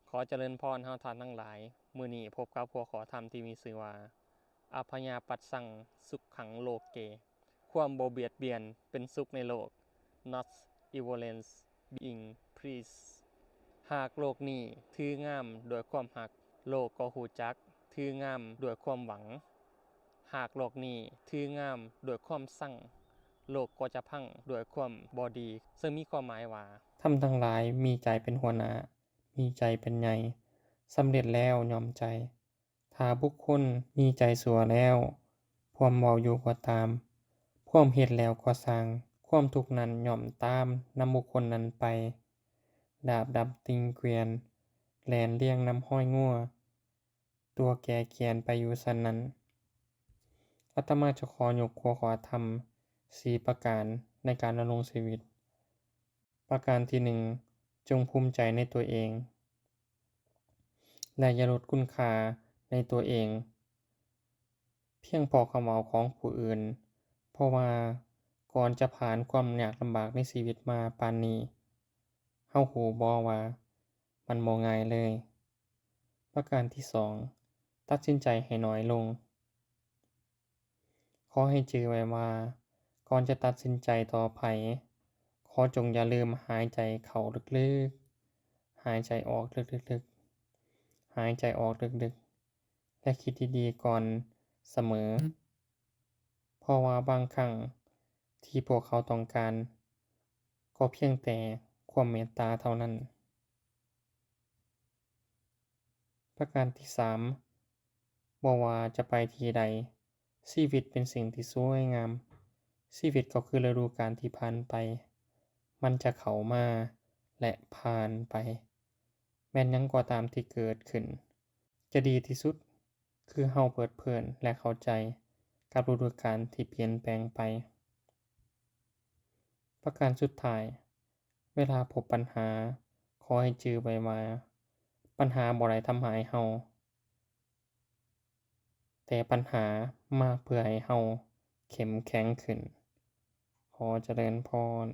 ຂໍຈະເລີນພອນເຮົາທ່ານທັງຫຼາຍ. ມື້ນີ້ພົບກັບຫົວຂໍ້ທຳທີ່ມີຊື່ວ່າ ອະພະຍາປັດສັງ ສຸກຂັງໂລເກ ຄວາມບໍ່ບຽດບຽນເປັນສຸກໃນໂລກ. Not evolence being peace. ຫາກໂລກນີ້ຖືງາມດ້ວຍຄວາມຮັກ, ໂລກກໍຮູ້ຈັກຖືງາມດ້ວຍຄວາມຫວັງ. ຫາກໂລກນີ້ຖືງາມດ້ວຍຄວາມຊັງ, ໂລກກໍຈະພັງດ້ວຍຄວາມບໍ່ດີ. ເຊິ່ງມີຄວາມໝາຍວ່າ ທຳທັງຫຼາຍມີໃຈເປັນຫົວໜ້າ, ມີໃຈເປັນໃຫຍ່, ສຳເລັດແລ້ວຍອມໃຈ. ຖ້າບຸກຄົນມີໃຈຊົ່ວແລ້ວ, ພວມເວົ້າຢູ່ກໍຕາມ, ພວມເຮັດແລ້ວກໍຊ່າງ, ຄວາມທຸກນັ້ນຍ່ອມຕາມນຳບຸກຄົນນັ້ນໄປ, ດາບດັບຕີນກວຽນ, ແລ່ນລຽງນຳຮອຍງົວ, ຕົວແກ່ຂຽນໄປຢູ່ຊັ້ນນັ້ນ. ອາດຕະມາຈະຂໍຍົກຫົວຂໍ້ທຳສີ່ປະການໃນການດຳລົງຊີວິດ. ປະການທີໜຶ່ງ, ຈົ່ງພູມໃຈໃນຕົວເອງ ແລະ ຢ່າຫຼຸດຄຸນຄ່າໃນຕົວເອງ ພຽງເພາະຄຳເວົ້າຂອງຜູ້ອື່ນ, ເພາະວ່າກ່ອນຈະຜ່ານຄວາມຍາກລຳບາກໃນຊີວິດມາປານນີ້, ເຮົາຮູ້ບໍ່ວ່າມັນບໍ່ງ່າຍເລີຍ? ປະການທີສອງ, ຕັດສິນໃຈໃຫ້ໜ້ອຍລົງ. ຂໍໃຫ້ຈື່ໄວ້ວ່າ ກ່ອນຈະຕັດສິນໃຈຕໍ່ໃຜ, ຂໍຈົ່ງຢ່າລືມຫາຍໃຈເຂົ້າເລິກໆ, ຫາຍໃຈອອກເລິກໆ, ຫາຍໃຈອອກເລິກໆ ແລະ ຄິດດີໆກ່ອນສະເໝີ, ເພາະວ່າບາງຄັ້ງທີ່ພວກເຂົາຕ້ອງການ ກໍພຽງແຕ່ຄວາມເມດຕາເທົ່ານັ້ນ. ປະການທີສາມ, ບໍ່ວ່າຈະໄປທີ່ໃດ, ຊີວິດເປັນສິ່ງທີ່ສວຍງາມ. ຊີວິດກໍຄືລະດູການທີ່ຜ່ານໄປ, ມັນຈະເຂົ້າມາ ແລະ ຜ່ານໄປ. ແມ່ນຫຍັງກໍຕາມທີ່ເກີດຂຶ້ນ, ຈະດີທີ່ສຸດຄືເຮົາເພີດເພີນ ແລະ ເຂົ້າໃຈກັບລະດູການທີ່ປ່ຽນແປງໄປ. ປະການສຸດທ້າຍ, ເວລາພົບບັນຫາ, ຂໍໃຫ້ຈື່ໄວ້ວ່າ ບັນຫາບໍ່ໄດ້ທຳຮ້າຍເຮົາ, ແຕ່ບັນຫາມາເພື່ອໃຫ້ເຮົາເຂັ້ມແຂງຂຶ້ນ. ຂໍຈະເລີນພອນ.